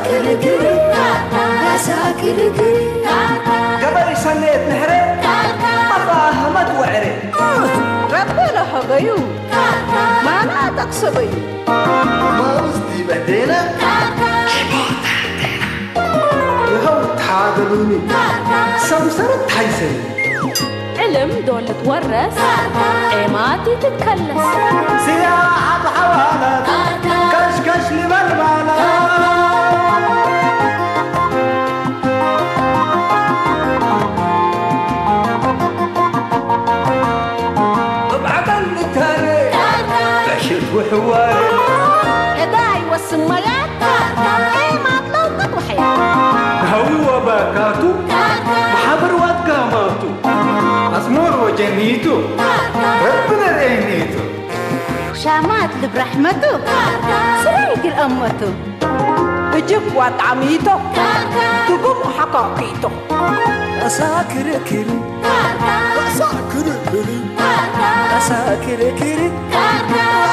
ክርክር፣ ራሳ ክርክር፣ ገበሪ ሰነየት ንሕረ፣ ኣፋ ሃመት ወዕረ። ረቢ ለሀበዩ፣ ማና ጠቅሰበዩ። ማውዝ ዲበዴነ፣ ይኸው ተሓገሉኒ፣ ሰምሰረት ታይሰኒ። ዕልም ዶ ልትወረስ፣ ኤማቲ ትትከለስ። ስያ ዓብ ሓዋላት፣ ከሽከሽ ንበል ባላት። እብ ዓቀል ንታነ፣ ዕሽት ውሕዋር። ዕዳ ይወስን ማያት፣ ኤማት ለውቀት ወሐያት። ሃዊ ወባካቱ፣ መሓብር ዋት ጋማቱ። ኣስሞር ወጀኒቱ፣ ረቢ ነርኤኒቱ። ሻማት ልብ ራሕመቱ፣ ስራይት ልአመቱ። እጅብ ዋጣሚቶ፣ ትጉም ሓካኪቶ። ኣሳ ክርክር፣ ኣሳ ክርክር፣ ኣሳ ክርክር፣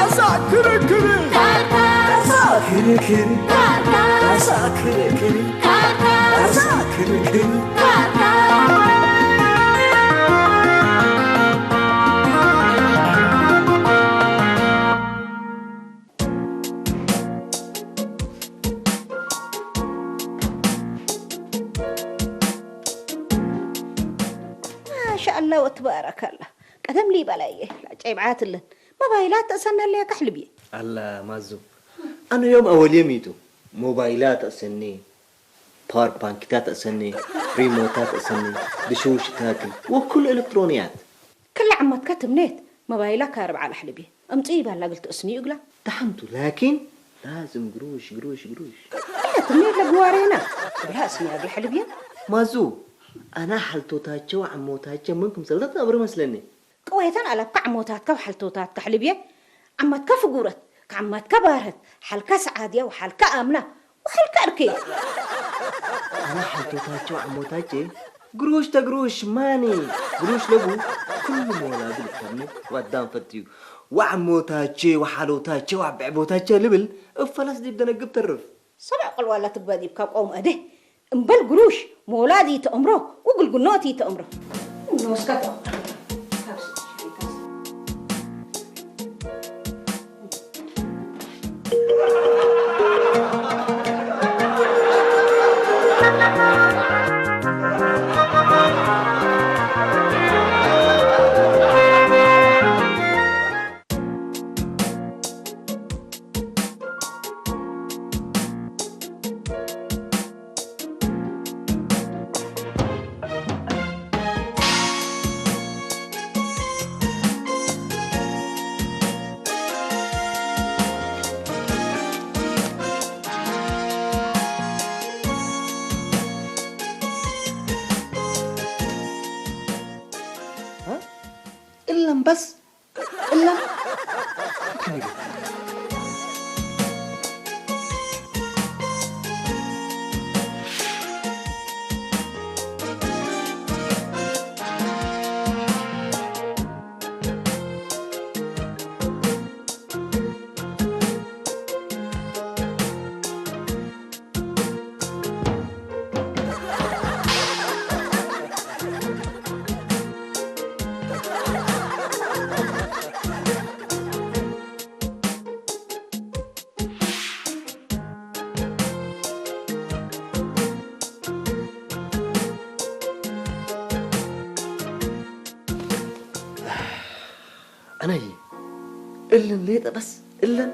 ኣሳ ክርክር፣ ኣሳ ክርክር፣ ኣሳ ክርክር። ማሻኣላ ወትባረከላ። ቀደም ሊበላየ ላጨይ ብዓትለን መባይላት ተሰነለያ ካሕልብየ። ኣላ ማዙ፣ ኣነ ዮም ኣወልየ ሚቱ ሞባይላ ተእሰኒ፣ ፓወር ባንኪታ ተእሰኒ፣ ሪሞታ ተእሰኒ፣ ድሽውሽታክል ወኩሉ ኤሌክትሮንያት። ክላ ዓማትካ ትምኔት መባይላ ካርብ ዓላ ሕልብየ። እምጽእ ይባላ ግል ተእስኒ እግላ። ተሓምቱ ላኪን ላዝም ግሩሽ ግሩሽ ግሩሽ። እያ ትምኔት ለግዋሬና እግላ እስኒ እግላ ሕልብየ። ማዙ፣ ኣና ሓልቶታቸው ዓሞታቸው ምን ክምሰልታት ነብር መስለኒ። ቅወየተን ኣላብካ ዓሞታትካ ወሓልቶታትካ ሕልብየ። ዓማትካ ፍጉረት፣ ከዓማትካ ባርህት፣ ሓልካ ሰዓድያ ወሓልካ ኣምና ወሓልካ እርክየ። ኣነ ሓልቶታቸው ዓሞታቼ ግሩሽ ተግሩሽ ማኒ ግሩሽ ለቡ ኩሉ መወላዱ ልከብኒ ዋዳም ፈትዩ። ወዓሞታቼ ወሓሎታቼ ወዓበዕቦታቼ ልብል እፈለስ ዲብ ደነግብ ተርፍ። ሰብዕ ቆልዋላ ትግበ ዲብ ካብ ቆም ኣደ እምበል ግሩሽ መውላድ ይተእምሮ፣ ውግል ጉኖት ይተእምሮ። ንወስካ ተእምሮ። እለም በስ እለም ኣነይ እልን ሌጠ በስ እልን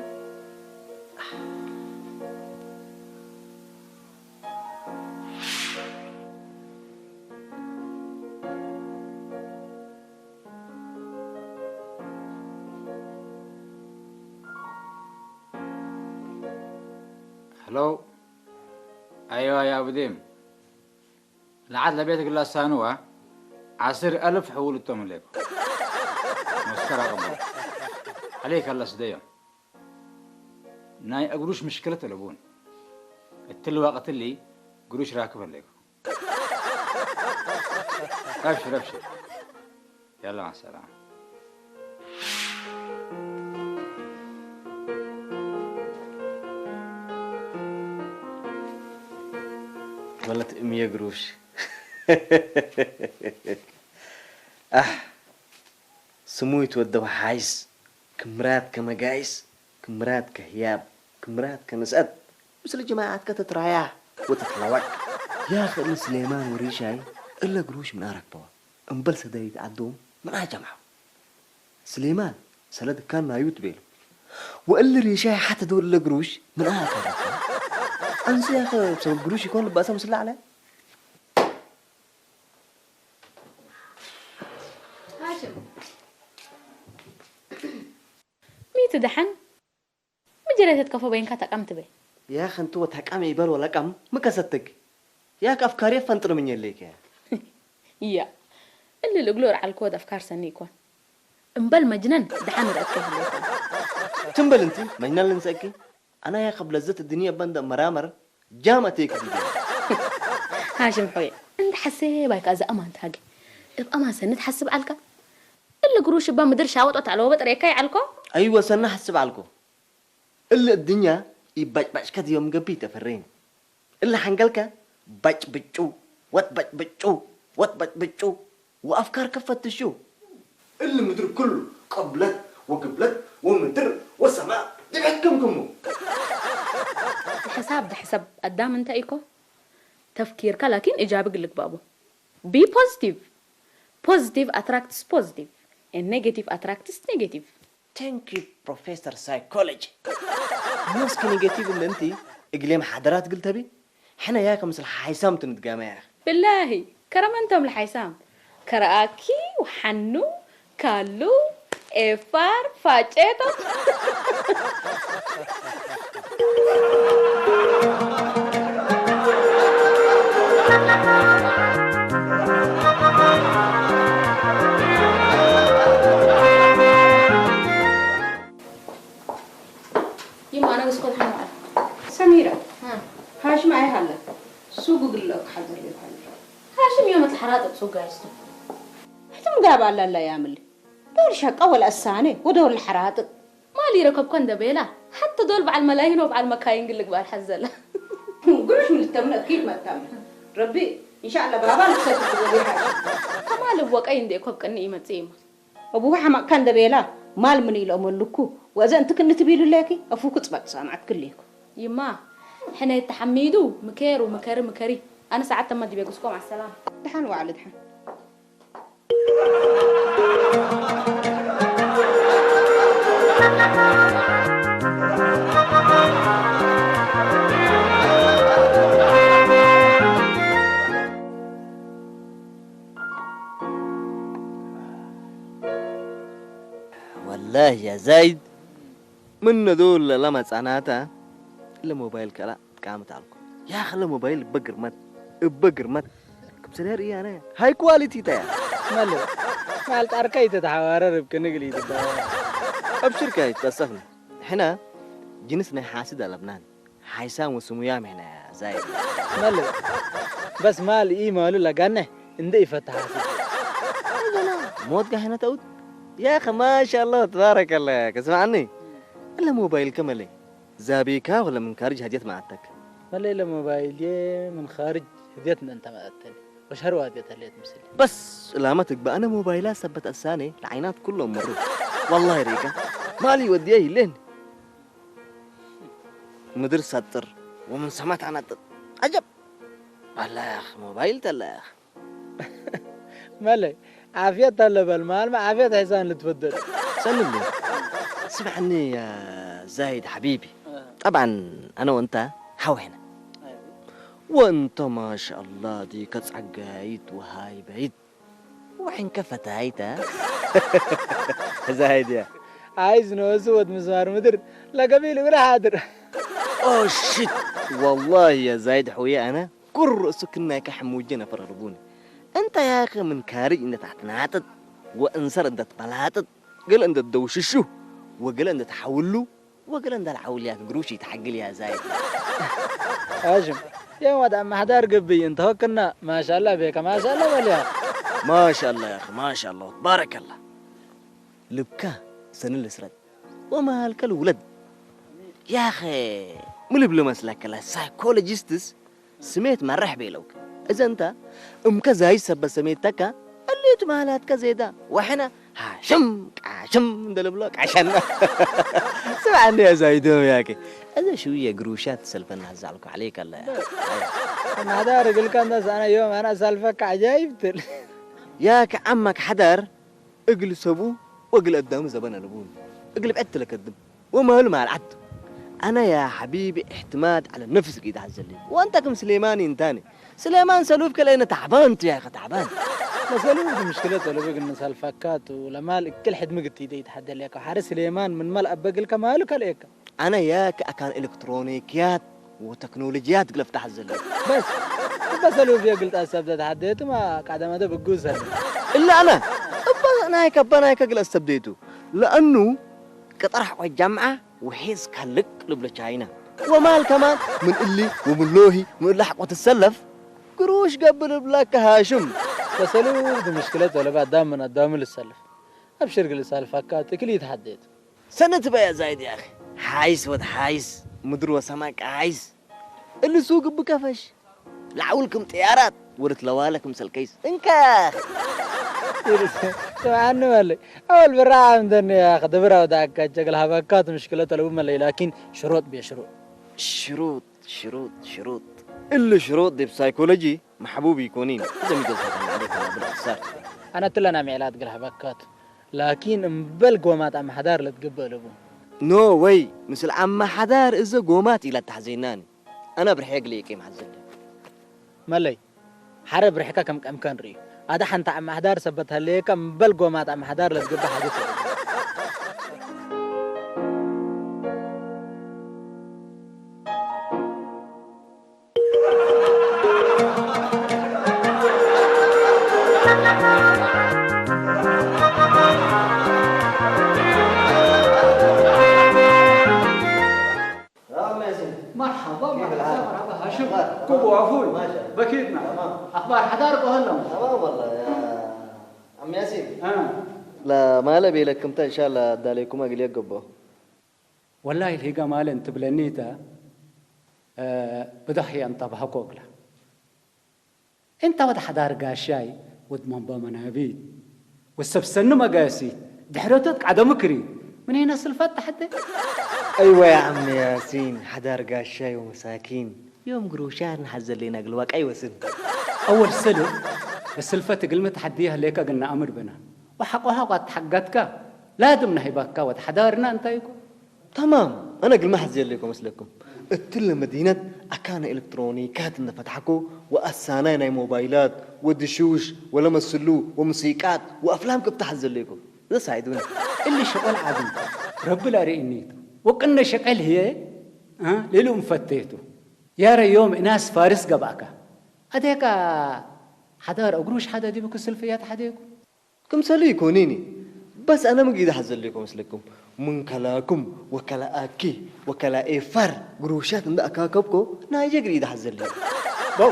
ሄሎ። ኣይዋ ያ ብዴም ለዓት ለቤት ግላሳንዋ ዓስር ኣልፍ ሕውልቶም ኣለይኩ መስከራ ቀበል عليك الله ስደዮም ናይ እግሩሽ ምሽክለት ኣለቡን እትልዋቅትሊ ግሩሽ ራክብ ኣለይኩ أبشر أبشر يلا مع السلامة ማለት እምየ ግሩሽ። ኣሕ፣ ስሙ ይትወደው ሓይስ፣ ክምራት ከመጋይስ፣ ክምራት ከህያብ፣ ክምራት ከንስአት፣ ምስሊ ጅማዓት ከተትራያ ወተትለዋቅ። ያ ኽእሊ ስሌማን ወሪሻይ እለ ግሩሽ ምን ኣረክበዋ። እምበል ሰደይት ዓዶም ምን ኣጀምዓ። ስሌማን ሰለ ድካን ናዩ ትቤሉ። ወእሊ ሪሻይ ሓተ ዶ እለ ግሩሽ ምን ኣካረከ። ኣንሱ ያኸ ሰብ ግሩሽ ይኮን ልባሰ ምስላ ዓለ። ሃሽም። ሚቲ ደሓን? ምጀረተት ከፎ በይንካ ተቃም ትበይ። ያ ከንቱ ወታቃም ይበል ወላቃም ምከሰትግ። ያክ ኣፍካሪ ፈንጥር ምኘለይከ። እያ። እሊ ልእግሎ ርዓልኮ ወድ ኣፍካር ሰኒ ይኮን። እምበል መጅነን ደሓን ርአትከ ይህለይኮን። ትንበል እንቲ መጅነን ልንሰእኪ። ኣና ያክ ብለዘት ድንያ በንደ መራመር ጃም ኣተይክ ዲደ። ሃሽም ሖየ። እንተ ሓሴ ባይካ እዛ ኣማን ታጊ። እብ ኣማን ሰኒ ትሓስብ ዓልካ። እሊ ግሩሽ እባ ምድር ሻወጦ ተዕለወ በጥሬካ ይዓልኮ። ኣይወ ሰኒ ሓስብ ዓልኮ። እሊ እድኛ ይባጭባጭከት ዮም ገቢ ተፈሬን። እሊ ሓንገልከ ባጭብጩ ወትበጭብጩ ወትበጭብጩ ወኣፍካር ከፈትሹ። እሊ ምድር ኩሉ ቅብለት ወግብለት ወምድር ወሰማእ ድሕክምክሙ። ብሕሳብ ብሕሰብ ኣዳም እንታይ ኢኮ ተፍኪርካ ላኪን እጃቢ ግልግባቡ። Be positive. Positive attracts positive and negative attracts negative. Thank you Professor Psychology. ሞስኪ ኔጌቲቭ እንደ እንቲ እግሌም ሓደራት ግልተቢ ሕነ ያከ ምስል ሓይሳም ትንትጋመ ያኸ። ብላሂ ከረመንቶም ለሓይሳም ከረኣኪ ውሓኑ ካሉ ኤፋር ፋጨቶ። ይማነ እስኮት ሓማል ሰሚራ ሃሽም ኣይሃለ ሱጉ ግሎ ክሓደር ይባል ሃሽም እዮም ተሓራጠጥ ሱጋ ይስቱ ሕትም ጋብ ኣላላ ያምል ዶል ሸቃ ወላ እሳነ ወዶል ሓራጥጥ ማል ይረከብኮ እንደ ቤላ ሓተ ዶል በዓል መላይኖ በዓል መካይን ግልግ በዓል ሓዘላ ግሩሽ ምልተምነ ኪፍ መታምነ ረቢ ኢንሻአላ ባባ ልክሰት ትጎል ይሓሽ ከማል ወቀይ እንደ ኮብ ቅኒ ይመጽእ ይሞት እብሁ ሓማቕካ እንደ ቤላ ማል ምን ኢለኦም ኣሉኩ ወእዘ እንትክኒ ትቢሉ ለኪ ኣፉኩ ጽበቅ ሰማዕት ክልኩ ይማ ሕነ ተሓሚዱ ምከሩ ምከሪ ምከሪ ኣነ ሰዓት ተማ ዲቤ ጉስኮ ማሰላም ድሓን ዋዕለ ድሓን والله يا زايد من ذول لما صنعتا لموبايل كلا قامت عليكم يا خلى موبايل بقرمت بقرمت كبسلها ريانة هاي كواليتي تايا مالو مال تاركاي تتحوارر بكنقلي تتحوارر أبشر كاي تأسفنا حنا جنسنا حاسد على لبنان ሓይሳም ወስሙያም ሄና ዛይ መለ በስ ማል ኢ ማሉ ለጋነ እንደ ይፈታ ሓስብ ሞት ጋር ሄና ተውት يا أخي ما شاء الله تبارك الله اسمعني إلا موبايل كملي زابيكا ولا من خارج هديت معتك ملي إلا موبايل من خارج هديت من أنت معتني وش هروا هديت هليت مسلي بس لا ما تقبأ أنا موبايلات ثبت أساني العينات كلهم مروا والله ريكا مالي وديه لين ምድር ሰጥር ወምን ሰማይ ተዓናጥጥ። ዓጀብ! ባላኽ ሞባይል ተላኽ። መለይ ዓፍየት ተለበል ማልመ ዓፍየት ሕሳን ልትፈደል። ሰልም ስምዕኒ ያ ዛይድ ሓቢቢ ጠብዓን ኣነ ወንታ ሓውሕነ ወንተ ማሻ ኣላ ዲከ ጸጋይት ወሃይበይት وحين كفت هايتا زايد يا عايز نوسو ود مسمار مدر لا قبيل ولا حاضر اوه شيت والله يا زايد حوية انا كل رؤسك انك حموجنا فرغبوني انت يا اخي من كاري انت تحت ناطط وانصر انت تبلاطط قل انت تدوششو وقل انت تحولو وقل عند العولية قروشي تحقل يا زايد هاشم يا واد عم حدار قبي انت هوكنا ما شاء الله بيك ما شاء الله مليان ما شاء الله يا اخي ما شاء الله تبارك الله ልብካ ሰንል ስረት ወመሃልከ ልውለድ ያኸ ምልብሎ መስለከ ላ ሳይኮሎጂስትስ ስሜት መራሕ ቤለውክ። እዘንታ እምከ ዛይ ሰበ ሰሜት ተካ እሊቱ ማላትከ ዜዳ ወሕና ሃሽም ቃሽም እንደልብሎ ቃሸና። ስምዓኒ ያ ዛይዶ ያከ፣ እዘ ሽውየ ግሩሻት ሰልፈና ዛልኩ ዓለይከ ኣለ። ናዳ ርግልካ እንዳ ሳና ዮም ኣና ሳልፈካ ዓጃይብ ትል። ያከ ዓማክ ሓዳር እግል ሰቡ ወእግል አዳሙ ዘበን አልቡን። እግል ብዕድ ለከድም ወመህሉ ማል ዓድ። አና ያ ሐቢቢ እዕትማድ ዐለ ነፍስ ጊዳ ሐዘሊ። ወአንተ ክም ስሌማን ኢንታኒ። ስሌማን ሰሉፍ ከለእነ ታዕባን ቱ ያኸ ታዕባን። ለሰሉፍ ምሽክለት ወለበ ግን ሰልፈካቱ ለማል እክል ሕድሚ ግቲ ደይ ተሐደል ያከ። ሐረ ስሌማን ምን ማል አበግልከ ማሉ ከልኤከ። አነ ያክ አካን ኤሌክትሮኒክያት ወተክኖሎጂያት ግለፍ ተሐዘለ። በስ እበ ሰሉፍ የግልጣ ሰብ ተተሐደየቱ ማ ቃደመተ ብጉ ሰለ። እላ አነ እበ ናይከ እበ ናይከ ግለስ ሰብ ደይቱ። ለአኑ ቅጥራሕ ቆይ ጃምዓ ወሒዝ ካልቅ ልብሎ ቻይና። ወማል ከማን ምን እሊ ወምን ሎሂ ምን እላ ሐቆ ትሰለፍ ግሩሽ ገብር እብላከ ሃሽም። በሰሉፍ ምሽክለት ወለበ አዳም ምን አዳሙ ልሰልፍ። አብሽር ግልሳልፋካ ትክል ይትሐደየቱ። ሰነት በያ ዛይድ ያኺ። ሓይስ ወድ ሓይስ፣ ምድር ወሰማይ ቃይስ። እልሱ ግብ ከፈሽ። ለዓውል ክም ጥያራት፣ ወርት ለዋለ ክም ሰልከይስ። እንካ! ስምዓኒ በለይ። አወል ብራዕ እንደን ያኺ፣ ድብራ ወደ አካ ጀግል ሀበካት ምሽክለት ወለቡ መለይ፣ ላኪን ሽሮጥ ቤ ሽሮጥ። ሽሩጥ፣ ሽሩጥ፣ ሽሩጥ። እሊ ሽሩጥ ዲብ ሳይኮሎጂ መሕቡብ ይኮኒን። እዘ ሚደል ፈተና ዓለይከ ብልእክሳር። አነ ትለና ሚዕላት ግል ሀበካት። ላኪን እምበል ጎማት አምሐዳር ለትግበእ ለቡ። ኖ ወይ፣ ምስል አመሐዳር እዘ ጎማት ኢላ ተሐዘይናኒ። አነ ብርሐ ግሌ ቄም ሐዘለ። መለይ፣ ሐረ ብርሕካ ከም ቀምከን ርእዩ። አደ ሐንተ አመሐዳር ሰበት ሀለየካ እምበል ጎማት አመሐዳር ለትግበእ ሐጀት የለ። مرحبا، مرحبا، مرحبا، هاشم. كوبو عفول. بكيتنا. أخبار حدار بهلم. تمام والله يا عم ياسين. لا، ما لبي لك، كنت إن شاء الله داليكم أقول لك قبو. ወላሂ ልሂጋ ማለ እንትብለኒ እተ፣ እ፣ ብዳህያ እንታብሃኮ እግላ። እንታ ወድ ሓዳር ጋሻይ፣ ወድ ማንባ መናቢት፣ ወሰብ ሰኒ መጋሲት፣ ድሕረቶት ቃደ ምክሪ፣ ምን ሄና ስልፋት ተሓተ? አይዋ ያ ዓሚ ያሲን፣ ሓዳር ጋሻይ ወመሳኪን፣ ዮም ግሩሻር ንሓዘለይና ግልዋቃ ይወስን። አወል ሰልፍ፣ በስልፈት እግልመ ተሓድየ ህሌከ ግና አምር ብና። ወሓቆ ሓቋ ተሓጋትካ፣ ላድም ናሂባካ ወድ ሓዳርና እንታይ እኮ? تمام، أنا قل ما حزين لكم مثلكم. እትለ መዲነት ኣካነ ኤሌክትሮኒካት እነፈትሐኩ ወኣሳናይ ናይ ሞባይላት ወድሹሽ ወለመስሉ ወሙሲቃት ወኣፍላም ክፍታሕ ዘለይኩ። ዘሳይዱኒ። እሊ ሸቆል ዓቢ ረቢ ላርእኒቱ ወቅነ ሸቀል ህየ እ? ሌሉ እንፈቴቱ። ያረ ዮም እናስ ፋርስ ገባእካ። ኣዴካ ሓዳር እግሩሽ ሓደ ዲብኩ ስልፍያት ሓደኩ። ክምሰሉ ይኮኒኒ። በስ ኣነ ምግሪ ይድሓዘሉ ይኮ መስለኩም። ምን ከላኩም ወከላኣኪ ወከላኤ ፋር ግሩሻት እንዳ ኣካከብኮ ናይ ጀግሪ ይድሓዘሉ። በው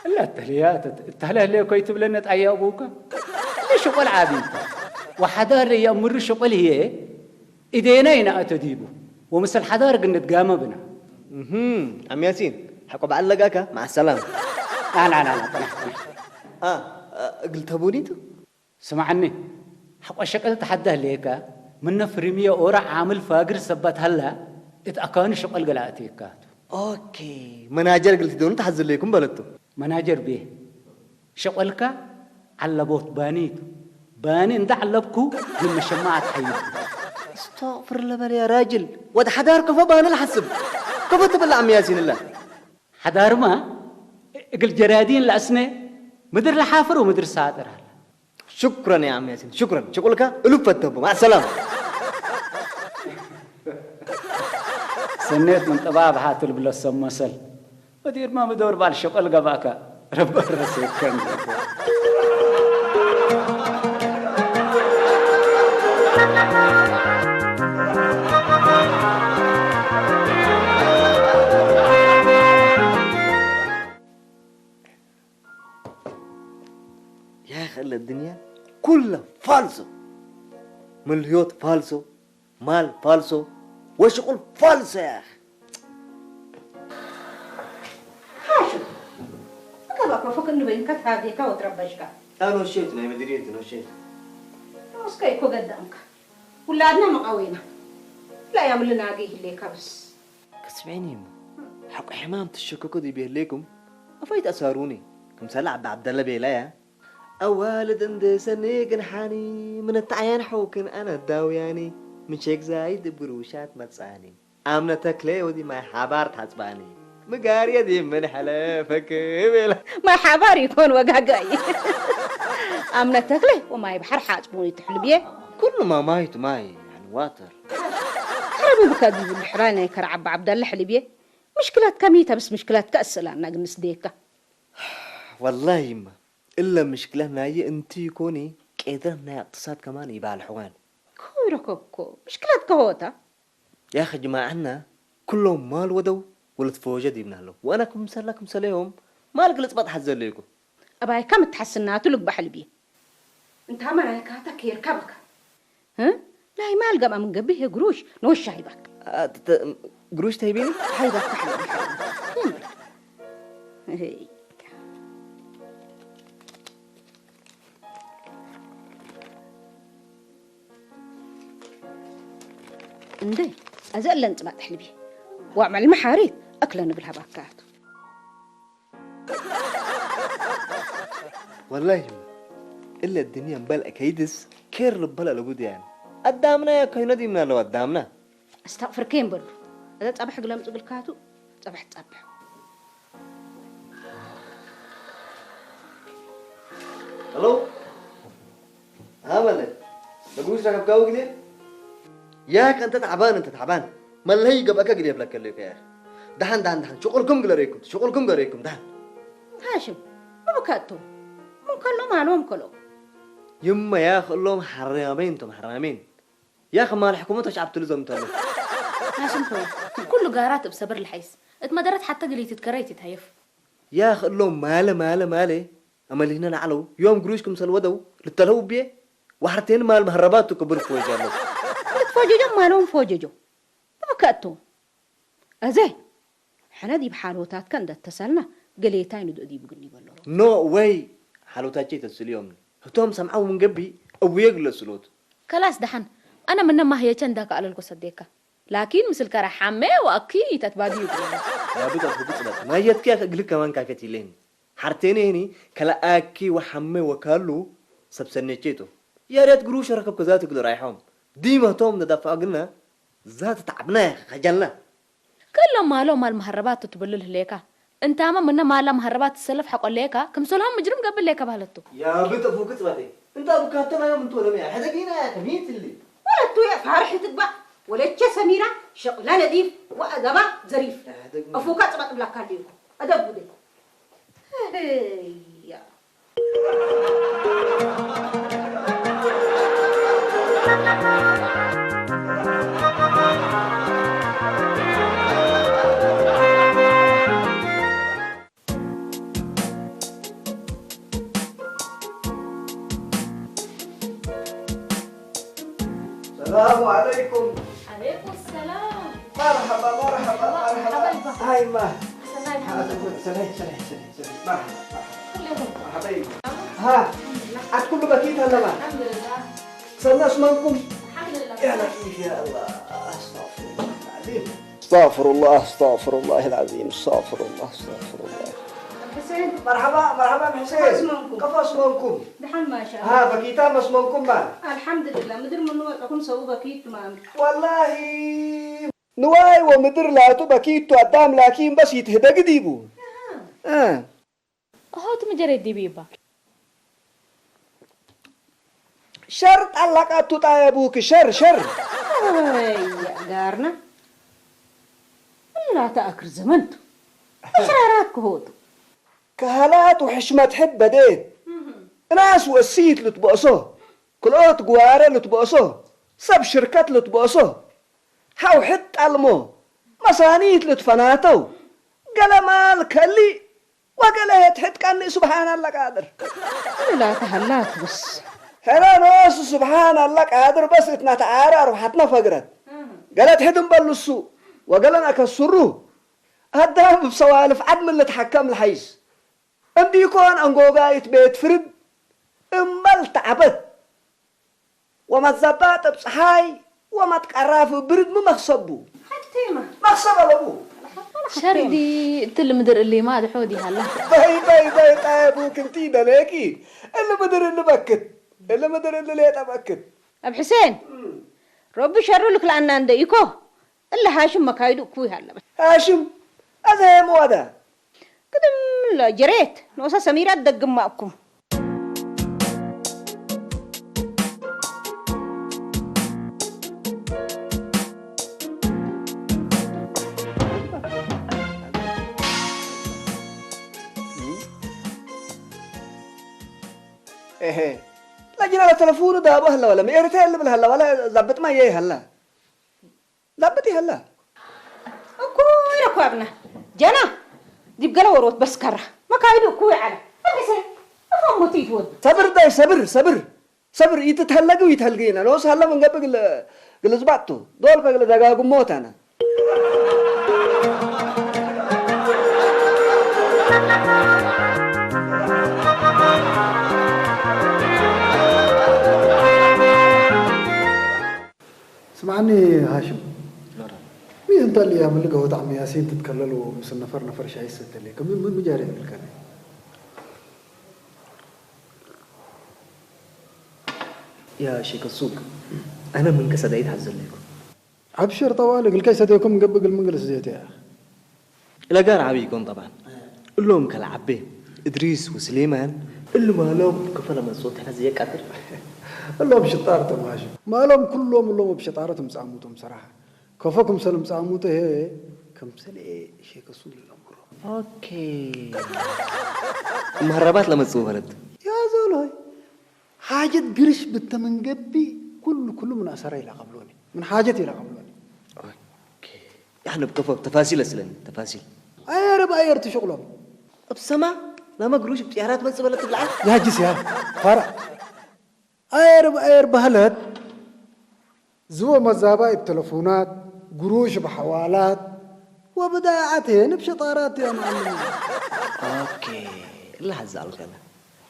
እላ ተልያ ተት-፣ እታለለ ኮይ ትብለነ ጣያ ኣቡካ። እለ ሽቆል ዓቢ። ወሓዳር የእምሩ ሽቆል ህየ ኢዴና ኢና እተዲቡ። ወምስል ሓዳር ግን ንትጋመ ብና። እህም፣ ዓም ያሲን፣ ሓቆ በዓል ለጋካ፣ መዓ ሰላም። ና፣ ና፣ ና፣ ና፣ ጥራሕ፣ ጥራሕ። አ፣ አ፣ እግል ተቡኒቱ? ስምዓኒ፣ ሓቆ ሸቀል ተሓዳ ህልየካ፣ ምነ ፍሪምዮ ኦራ ዓምል ፋግር ሰባት ሃላ፣ እት ኣካውኒ ሸቀል ገለ ኣእትየካ። ኦኬ፣ መናጀር እግል ትደኑ ተሓዝለይኩም በለቱ። መናጀር ቤ፣ ሸቆልካ ዓለቦት ባኒ ቱ። ባኒ እንዳ ዓለብኩ ግን መሸማዓት ሓይል። استغفر الله يا راجل. ወድ ሓዳር ከፎ ባኒ ለሓስብ። ከፎ ትብል ዓሚ ያሲን እላ። ሓዳርማ እግል ጀራዲን ለአስነ ምድር ለሓፍር ወምድር ሳጥር አለ። ሽኩረን ያ ዓሚ ያሲን፣ ሽኩረን። ሽቁልካ እሉ ፈተቡ። ማዕ ሰላም። ሰኔት ምን ጥባብ ሓትል ብለ ሰብ መሰል። ወዲርማ ምዶር ባል ሸቆል ገባእካ ረበረሰከን። يا أخي الدنيا كلها فالصو. ملهيوت فالصو. ማል ፋልሶ ወሽቁል ፋልሶ ያኽ። ወፈክ እንበይንካ ተሃጌካ ወትረበሽካ። ኣነ ወሸት ናይ መድርየት ነው ሸት። እስከ እኮ ገዳምካ። ውላድና መቃወይና። لا يعمل لنا አገ ይህሌካ በስ። ከስብዕኒ እሞ ሓቁ ሕማም ትሸከኮ ዲብ የህሌኩም ኣፋይት ኣሳሩኒ። ክምሳላ ዓቢ ዓብደለ ቤላ እያ። ኣዋልድ እንደ ሰኔ ግን ሓኒ ምን ተዓያን ሐውክን ኣነ ዳውያኒ። ምሸግዛይ ድብሩ ውሻት መጻኒ። ኣምነ ተክለ ወዲ ማይ ሓባር ታጽባኒ። ምጋር የዲ ምን ሐለ ፈክ ቤላ። ማይ ሓባር ይኮን ወጋጋይ። ኣምነ ተክለ ወማይ ባሕር ሓጽቡኒ ትሕልብየ። ኩሉ ማማይቱ ማይ፣ ያኒ ዋተር። ሕረቡ ብከ ዲቡ ድሕራይ ናይ ከረ ዓባ ዓብዳላ ሕልብየ። ምሽክለትካ ሚተ ብስ ምሽክለትካ እስላና ግን ስደየካ። ወላሂ እማ፣ እለ ምሽክለት ናየ እንቲ ይኮኒ፣ ቄድረት ናይ እቅትሳድ ከማን ይባል ሕዋን። ኮይረከኮ፣ ምሽክለትካ ሆታ? يا أخي جماعنا كلهم مال ودو ولد فوجد يبنى له، وأنا كم سلة كم سلة يوم مال قلت بضحك زليكو. ኣባይካ ምትሓስናቱ ልግባሕ ልቢ። እንታ መናይካታ ከይርከበካ። እ? ናይ ማል ገማ ምን ገብህ ግሩሽ ንወሻ ይባክ። قروش تهيبيني؟ ሓይባክ ተሓለ። እንዴ፣ ኣዘ እለን ጽባጥ ሕልቢ። ዋዕመል መሓሪት፣ ኣክለ ንብል ሃባካቱ። ወላሂ፣ እለ ድንያ እምበል ከይድስ፣ ኬር ልበል ኣለጉድያን። ኣዳምና ያ ኮይነ ዲምና ኣለዋ ኣዳምና። ኣስታቕፍር ከየን በሉ። ኣዘ ጸባሕ ግለምጹ ግልካቱ፣ ጸባሕ ጸባሕ። ሄሎ? ها ملك، لقوش ركب كاو قليل؟ ياك أنت تعبان، أنت تعبان. ما اللي هي قبأك قليل بلاك اللي كير. دحن، دحن، دحن. شغلكم قلريكم، شغلكم قلريكم، دحن. هاشم، ما بكاتو. من كلهم هالوم كلهم. يما يا أخ، اللهم حرامين، أنتم حرامين. يا أخ، ما الحكومة تشعب تلزم تلو. هاشم خوي، كل قارات بصبر الحيس. اتمدرت حتى قليت تكريت تهيف. يا أخ، اللهم مالي، مالي، مالي. ኣመሊህነ ንዓለው ዮም ግሩሽ ክምሰል ወደው ልተለው ብየ ዋሕርቴን ማል መህረባቱ ክብል ፎጀ ኣለው። ልትፎጀጆ ማለውም ፎጀጆ ብከእቶ። እዘ ሕነ ዲብ ሓሎታትከ እንደተሰልና ገሌታይ ንድኦ ዲቡ ግን ይበሎ። ኖ ወይ ሓሎታቸ ይተስልዮም። ህቶም ሰምዓው ምን ገቢ እውየ ግለስሎት። ከላስ ደሓን ኣነ ምነ ማህየቸ እንዳከኣለልኮ ሰዴካ ላኪን ምስል ከረ ሓሜ ወኣኪ ተትባግዩ ይብለኒ። ያብጠ ብጽበት ማየትኪ እግልክ ከማን ካከት ይለኒ። ሓርቴኔኒ ከለኣኪ ወሓመ ወካሉ ሰብ ሰኔቼቶ። የሬት ግሩሽ ረከብ ከዛ ትግል ራይሖም። ዲመቶም ነዳፋ ግና ዛት ተዓብና ከጀልና። ከሎም ማሎ ማል መሃረባት ትብልል ህሌካ። እንታማ ምነ ማላ መሃረባት ትሰለፍ ሓቆ ሌካ፣ ክምሰሎም ምጅርም ገብር ሌካ ባህለቱ። ያብጠ ፉክት ባቴ። እንታ ቡካተና ዮም እንቶ ለመያ። ሕደጊና ያ ከሚት ሊ። ወለቱ ያ ፋርሒ ትግባ። ወለቸ ሰሚራ ሸቅላ ነዲፍ ወኣደባ ዘሪፍ። ሕደግ። ኣፉካ ጽባጥ ብላካ ሊዩ። ኣደብ ጉደይ። ህያ። السلام عليكم. عليكم السلام. مرحبا، مرحبا، مرحبا، مرحبا. مرحبا. هاي ما. السلام عليكم. سلام، سلام، سلام، سلام. مرحبا، مرحبا. كلكم. مرحبا. ها. الحمد لله. عاد كله بكيت هلا ما. الحمد لله. سنة اسمكم. الحمد لله. يا لطيف يا الله. أستغفر الله العظيم. أستغفر الله، أستغفر الله العظيم، أستغفر الله، أستغفر الله. حسين، مرحبا، مرحبا بحسين. كيف اسمكم؟ كيف اسمكم؟ دحين ما شاء الله. ها، بكيتا ما اسمكم ما؟ الحمد لله، مدر منو وضعكم سووا بكيت ما. والله نواي ومدر لا تو بكيت تو أدام لكن بس يتهدى قديبو. آه. ሆት ምጀሬት ዲቢባ። ሸር ጣላቃቱ ጣየቡክ ሸር ሸር። ኣይ ጋርና። እላታ ኣክር ዘመንቱ። ኣሽራራት ክሆቱ። ከሃላት ውሕሽመት ሕድ በዴት። እናስ ወእሲት ልትበእሶ። ክልኦት ግዋረ ልትበእሶ። ሰብ ሽርከት ልትበእሶ። ሓው ሕድ ጣልሞ። መሳኒት ልትፈናተው። ገለማል ከሊእ ወገለ የትሕጥቀኒ ሱብሓን ኣላ ቃድር። لا تهلات بس. ሕረ ኖሱ ሱብሓን ኣላ ቃድር በስ እትናተዓረ ኣርባሓትና ፈግረት። ገለ ትሕድ እምበል ልሱ ወገለን ኣከስሩ። ኣዳም ብሰዋልፍ ዓድ ምን ልትሓከም ልሓይስ። እንዲኮን እንጎጋይት ቤት ፍርድ እምበል ተዓበት ወማት ዛባ ጠብ ፀሓይ ወማት ቀራፍ ብርድ ምመኽሰቡ ሓቲማ መኽሰብ ኣለቡ ሸርዲ እትል ምድር እሊማ ድሖ ዲሃላ በይ በይ በይ ጣየቡ ክንቲ ደለኪ እሊ ምድር እሊ በክት እሊ ምድር እሊ ሌጠ በክት ኣብ ሕሴን ረቢ ሸሩ ልክልኣና እንደ ኢኮ እለ ሃሽም መካይዱ እኩ ይሃለበት ሃሽም ኣዘ መዋዳ ግድም ጀሬት ንኦሳ ሰሚራ ትደግማ እኩም ኤሄ ላጅና ለተለፉኑ ዳቦ ሀላ ዋላ ምኤርተ የለ ብል ሀላ ዋላ ዛብጥ ማየ ይሀላ ዛብጥ ይሀላ እኮ ይረኳብና ጀና ዲብ ገለ ወሮት በስከራ መካይዱ እኩ ይዓለ ፈሪሰ እፎም ሞት ይትወዱ ሰብር ዳይ ሰብር ሰብር ሰብር ይትተለግ ይተልግ ይና ሎስ ሀላ መንገብ ግለ ግለ ዝባጥቱ ዶል ከግለ ደጋጉሞታና ስምዓኒ ሃሽም ሚእንተ ልያ ምልገ ወጣዕሚ ያሲን ትትከለሉ ምስ ነፈር ነፈር ሻይ ሰተልየ ከም ምን ምጃር የብልከኒ يا شيخ السوق أنا من كسدايت عزليكم ኣብሽር ጠዋሊ ግልከይ ሰተይኩም ገብ ግል ምንግልስ ዜትያ ለጋር ዓብይ ይኮን ጠብዓን እሎም ከልዓቤ እድሪስ ወስሌማን እሉ ማሎም ክፈለ መጽኡ ተፈዝየ ቀትር እሎም ሽጣር ተማሽ ማሎም ኩሎም እሎም ኣብ ሸጣረ ትምጻሙቶም ሰራሓ ከፎ ክምሰል ምጻሙተ ሄ ክምሰል ሸከሱ ይለምሮ ኦኬ መረባት ለመጽኡ ማለት ያዘሎይ ሓጀት ግርሽ ብተመንገቢ ኩሉ ኩሉ ምን ኣሰራ ኢላ ቀብሎኒ ምን ሓጀት ኢላ ቀብሎኒ يعني بكفو تفاصيل اسلم تفاصيل ኣየር ብኣየር ትሽቕሎም ابسما لا مقروش بطيارات من سبلت بالعكس ያጅስ ያ ፋራ ኣየር ብኣየር ባህለት ዝቦ መዛባይ ብተለፉናት ግሩሽ ብሓዋላት ወብዳዓት ሄን ብሸጣራት ያ መዓልም ኦኬ اللي حزعلك انا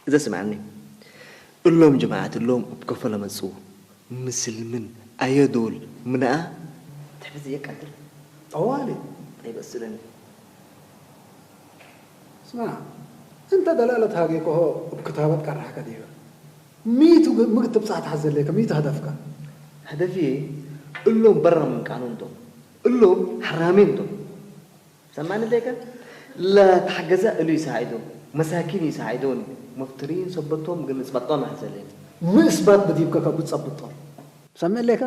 اذا سمعني እሎም ጀማዓት እሎም እብ ከፈ ለመጽኡ ምስልምን ኣየዶል ምንኣ ትሕዚ የቃትል ጠዋሊ ኣይበስልን ስማ እንተ ደላለት ሃጌ ከሆ እብ ክታበት ቀራሕከ ዲበ ሚቱ ምግብ ትብጻሕ ትሓዘለካ ሚቱ ሃደፍካ هدفي እሎም በራ ምን ቃኑን ቶም እሎም ሓራሜን ቶም ሰማኒ ደቀ ለተሓገዘ እሉ ይሰዓይዶ መሳኪን ይሰዓይዶን መፍትሪን ሰበቶም ግን እጽበጦም ኣሕዘለኒ ምእስባት በዲብካ ካብ ብትጸብጦም ሰምዕ ሌካ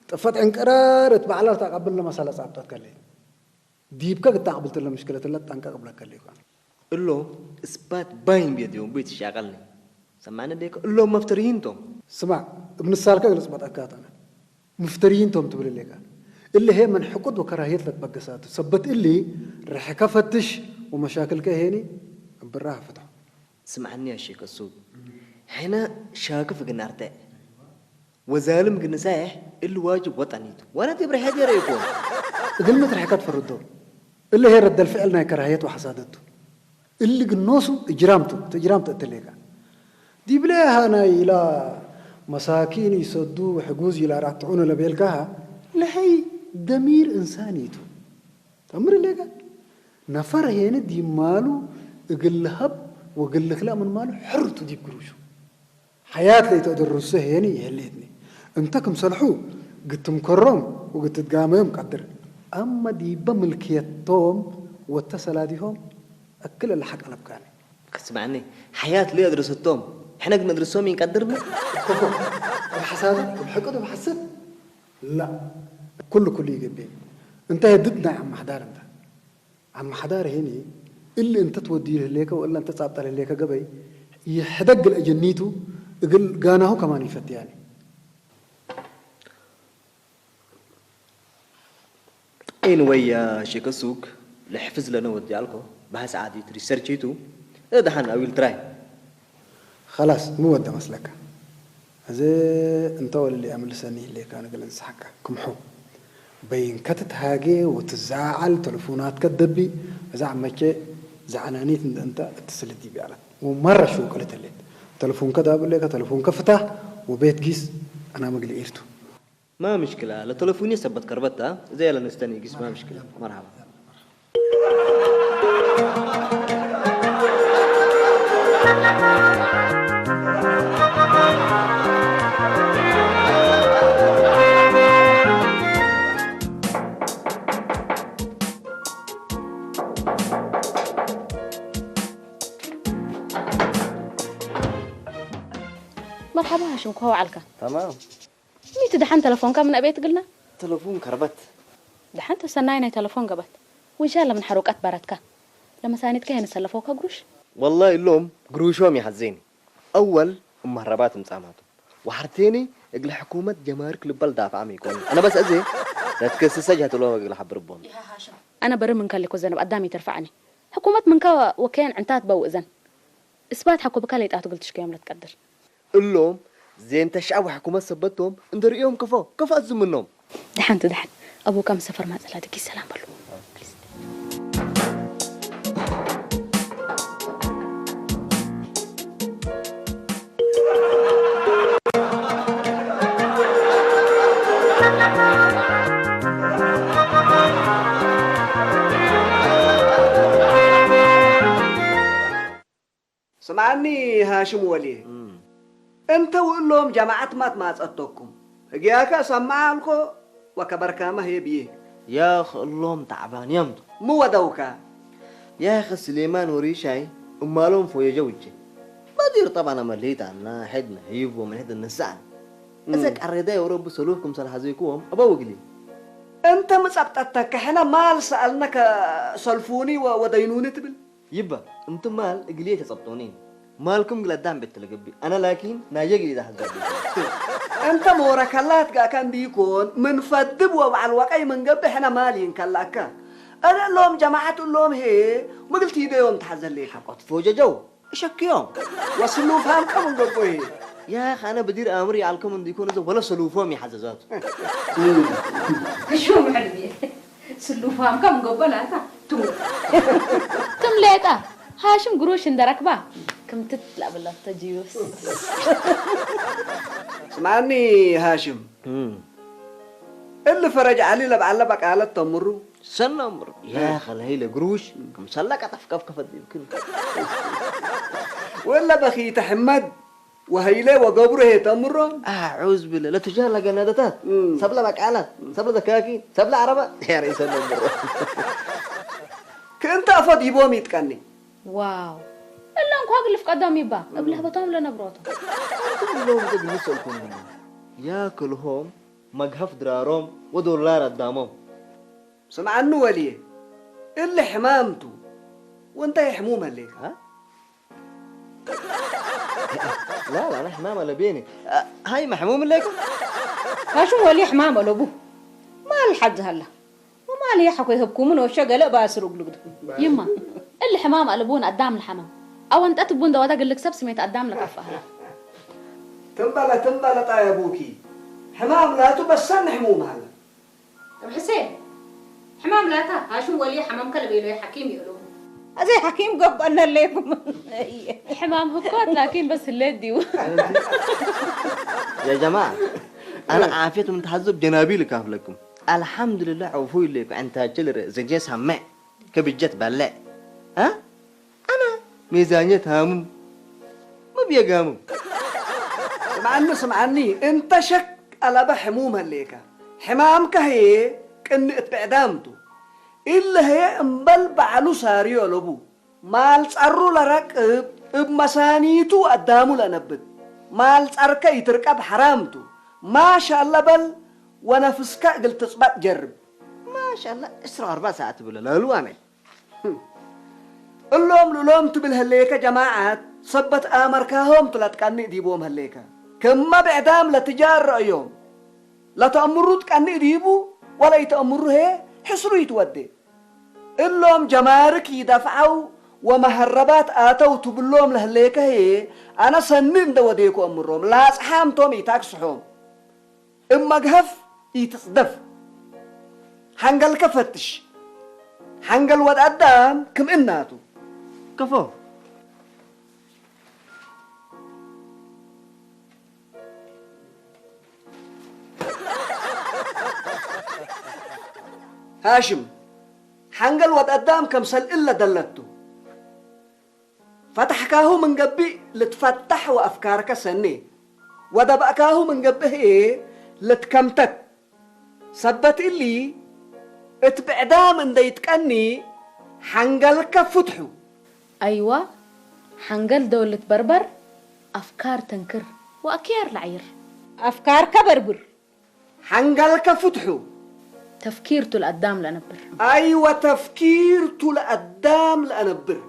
ጥፈት ዕንቅራር እቲ ባዕላ ተቀብል ለመሳለ ጻብጣት ከለ ዲብካ ግታቅብል ትለ ምሽክለት ለ ጠንቀቅ ብለከለ ይኳን እሎ እስባት ባይን ቤት ዮም ቤት ይሻቀልኒ ሰማኒ ደቀ እሎም መፍትሪን ቶም ስማዕ እብ ንሳልካ ግልጽ በጠካተነ مفتريين توم تبلي ليكا اللي هي من حقد وكراهية لتبقساتو سبت اللي رح كفتش ومشاكل كهيني براها فتح ስምዓኒ ያ ሼክ እሱ ሕነ ሻክፍ ግን ኣርትዕ ወዛልም ግን ሳይሕ እል ዋጅብ ወጠኒቱ ዋላ ትብሪ ሕጀረ ይኮን እግል ምትርሕካ ትፈርዶ اللي هي رد الفعل ناي كراهية وحسادته اللي قنوسو إجرامته تجرامته التليقة دي بليها ناي إلى مساكين يسدو وحقوز إلى راتعون لبيلكها لحي ضمير إنسانيتو تأمر ليقة نفر هنا دي مالو እግል ልሀብ ወእግል ልክላእ ምን ማሉ ሕርቱ ዲብ ግሩሹ። ሐያት ለይተእደርሱ ሄኒ ይህሌትኒ። እንተ ክምሰልሑ ግትምከሮም ወግትትጋመዮም ቀድር። አመ ዲበ ምልክየቶም ወተ ሰላዲሆም እክል እለ ሐቅ አለብካኒ። ከስማዕኒ ሐያት ለይአድረሰቶም ሕነ ግነድርሶም ኢንቀድርኒ። እኮኮ እብ ሐሳደ እብ ሕቅድ እብ ሐስድ ላ ኩሉ ኩሉ ይገብእ። እንተ ህድድ ናይ አመሕዳር እንተ። አመሓዳር ሄኒ እሊ እንተ ትወድዩ ህሌከ ወእላ እንተ ጻብጠል ህሌከ ገበይ ይሕደግ ለአጀኒቱ እግል ጋናሁ ከማን ይፈትያኒ። Anyway ያ ሼከ ሱግ ለሕፍዝ ለነ ወዲ አልኮ በሐ ሰዓት ሪሰርች ይቱ እህ ደሓን I will try خلاص ምን ወደ መስለካ? እዚ እንተ ወልሊ ኣምልሰኒ ህሌካ ንግል እንስሓካ ክምሑ በይንከ ትትሃጌ ወትዘዓዓል ተለፉናትከ ደቢ እዛ ዓመቼ زعلانيت انت انت اتصلت دي بيعلن ومرة شو قلت لك؟ تلفون كذا بقول لك، تلفون كفته وبيت قيس. انا مقلي ايرتو. ما مشكلة، لتلفوني سبت كربتها زي اللي نستني قيس، ما مشكلة. مرحبا. مرحبا هاشم، كيف حالك؟ تمام. ميت دحان تلفونك من أبيت قلنا؟ تلفون كربت. دحان تسناي ناي تلفون قبت. وإن شاء الله من حروقات بارتك. لما سانيتك هنا سلفوك قروش؟ والله اللوم قروشهم يحزيني. أول مهربات مصاماتهم. وحرتيني اقل حكومة جمارك لبال دافع ميكون. أنا بس أزي. لا تكسس سجهة الله اقل حبر بون. أنا بري من كلكو زنب قدامي ترفعني. حكومة من كوا وكين عنتات بو إذن. إثبات حكو بكالي تاتو قلتش كيوم لا تقدر. እሎም ዜን ተሽዓብ ሕኩመት ሰበቶም እንድርእዮም ክፎ ክፎ ዝምኖም። ደሓን ቱ ደሓን። ኣቦካ ምስ ሰፈር ማጸላ ድጊ ሰላም በሉ። ስምዓኒ ሃሽም ወልየ፣ እም። እንተ ውእሎም ጀማዓት ማት ማጸተኩም፣ ህግያከ ሰምዓ ኣልኮ ወከበርካማ ህየ ብዬ። ያኽ እሎም ተዕባን እዮም። ምወደውካ። ያኽ ስሌማን ወሪሻይ እማሎም ፎየጀ ውጀ። በዲር ጠባና መሊጣና፣ ሕድና ህይቦ፣ ምን ሕድ ንስኣን። እም። እዘ ቀሬዳ የውረቡ ሰሉፍ ክምሰል ሓዘይክዎም፣ ኣባ ወግሊ። እንተ ምጸብጠተከ ሕነ ማል ሰኣልነከ ሰልፉኒ ወ-፣ ወደይኑኒ ትብል። ይባ፣ እንቲ ማል እግልዬ ተጸብጦኒ። ማልኩም ግለ ኣዳም ቤት ተለገቢ። ኣነ ላኪን ናየ ግዜ ዳሕዘ። እንተ ሞረከላት ጋካ እንዲኮን፣ ምን ፈድብ ወበዓል ወቀይ ምን ገብእ ሕነ ማል ይንከላካ። እነ እሎም ጀማዓት እሎም ሄ፣ ምግልቲ ይደዮም ተሓዘሌካ። ሓቆት ፎጀጀው፣ እሸክዮም። ወስሉ ፋም ከም እንገቦ ሄ። ያ ኻነ ብዲር ኣምር ይዓልኩም እንዲኮን፣ እዞ ወለ ሰሉፎም ይሓዘዛቱ። እሹ ምሕልቢ። ስሉፋም ከም ጎበላታ ትሙ። ትም ሌጣ፣ ሃሽም ግሩሽ እንደረክባ። ክምትት ላብላተ ጂዩስ። ስምዓኒ ሃሽም። እም። እሊ ፈረጅ ዓሊ ለብዓለ በቃለት ተምሩ። ሰናምሩ። ያ ኸለይ ለግሩሽ፣ ክምሰላ ቀጠፍቀፍ ከፈዲብክን። ወለ በኺተ ሕመድ። ወሀይለ ወገብሩ ሄ ተምሮ። ኣዑዝ ብለ ለቱጃር ለገነደታት። እም። ሰብለ በቃላት፣ ሰብለ ዘካኪ፣ ሰብለ ዓረባ። ያሬ ሰነ ምሮ። ክእንተ ኣፎ ዲቦም ይጥቀኒ። ዋው። እላ እንኳ ግልፍ ቀዳም ይባ፣ እብለ ህበቶም ለነብሮቶ። እሎም ዘግልሰልኩም። ያክልሆም መግሀፍ ድራሮም ወዶላር ኣዳሞም። ስምዓኒ ወልየ፣ እሊ ሕማምቱ ወንታይ ሕሙም ኣሌካ? ኣ? ላ፣ ላ፣ ኣነ ሕማም ኣለቤኒ። ኣ፣ ሃይ፣ መሕሙም ኣለይኩም? ካሽም ወሊ ሕማም ኣለቡ። ማል ሓዝ ሃላ። ወማል ያሕኮ ይህብኩምን ወሸ ገለ ባስር እግልግዱ። ይማ፣ እሊ ሕማም ኣለቡን ኣዳም ለሓመም። ኣወንጠት ቡን ደወዳ ግልክ ሰብ ስሜት ኣዳም ለካፍኣላ። ትንበለ፣ ትንበለ ጣይ ኣቡኪ። ሕማም ላቱ በሰን ሕሙም ሃላ። እብ ሕሴን፣ ሕማም ላታ፣ ሃሽም ወልየ ሕማም ከለቤሎ ሓኪም ይእሉ። ኣዘይ ሓኪም ገባና ኣለይኩም። ሕማም ህኮት ላኪን በስ ህሌት ዲዩ። يا جماعة، أنا عافية من تحزب جنابي لكافلكم. الحمد لله عفو لكم. أنت تشيل زنجي سمع. كبجت بلع. ها؟ ኣነ ሜዛኘት ሃምም መብየጋምም። ስምዓኒ፣ ስምዓኒ፣ እንተ ሸክ ኣለበ ሕሙም ህሌከ፣ ሕማምከ ህዬ ቅንእት ብዕዳምቱ። እለ ህዬ እምበል በዓሉ ሳርዮ ለቡ። ማል ጸሩ ለረቅብ እብ መሳኒቱ ኣዳሙ ለነብት። ማል ጸርከ ኢትርቀብ ሐራምቱ። ማሻለ በል ወነፍስከ እግል ትጽበጥ ጀርብ። ማሻለ ዕስራ ወአርባዕ ሰዓት ብለ ለህልዋመ። እሎም ልእሎም ትብል ህሌከ ጀማዓት ሰበት ኣመርካሆም ቱ ለትቀንእ ዲቦም ህሌከ። ክመ ብዕዳም ለትጃር ረእዮም። ለተእምሩ ትቀንእ ዲቡ ወለ ኢተእምሩ ህዬ ሕስሩ ይትወዴ። እሎም ጀማርክ ይደፍዓው ወመሀረባት ኣተው ትብሎም ለህሌከ ህዬ ኣነ ሰኒ እንደ ወዴኩ እምሮም ላጽሓም ቶም ኢታክስሖም። እብ መግሀፍ ኢትጽደፍ። ሐንገልከ ፈትሽ። ሐንገል ወድ አዳም ክም እናቱ። ከፎ። هاشم، حنقل ود أدام كم سل إلا دلته. فتحكاه من قبي لتفتح وأفكارك سني، ودبأكاه من قبه إيه لتكمتت. ሰበት እሊ፣ እት ብዕዳም እንደ ይጥቀኒ፣ ሓንገልከ ፍትሑ። ኣይዋ፣ ሓንገል ደወልት በርበር፣ ኣፍካር ተንክር፣ ወኣክያር ለዓይር። ኣፍካርከ በርብር። ሓንገልከ ፍትሑ። ተፍኪር ቱ ለኣዳም ለኣነብር። ኣይወ ተፍኪር ቱ ለኣዳም ለኣነብር።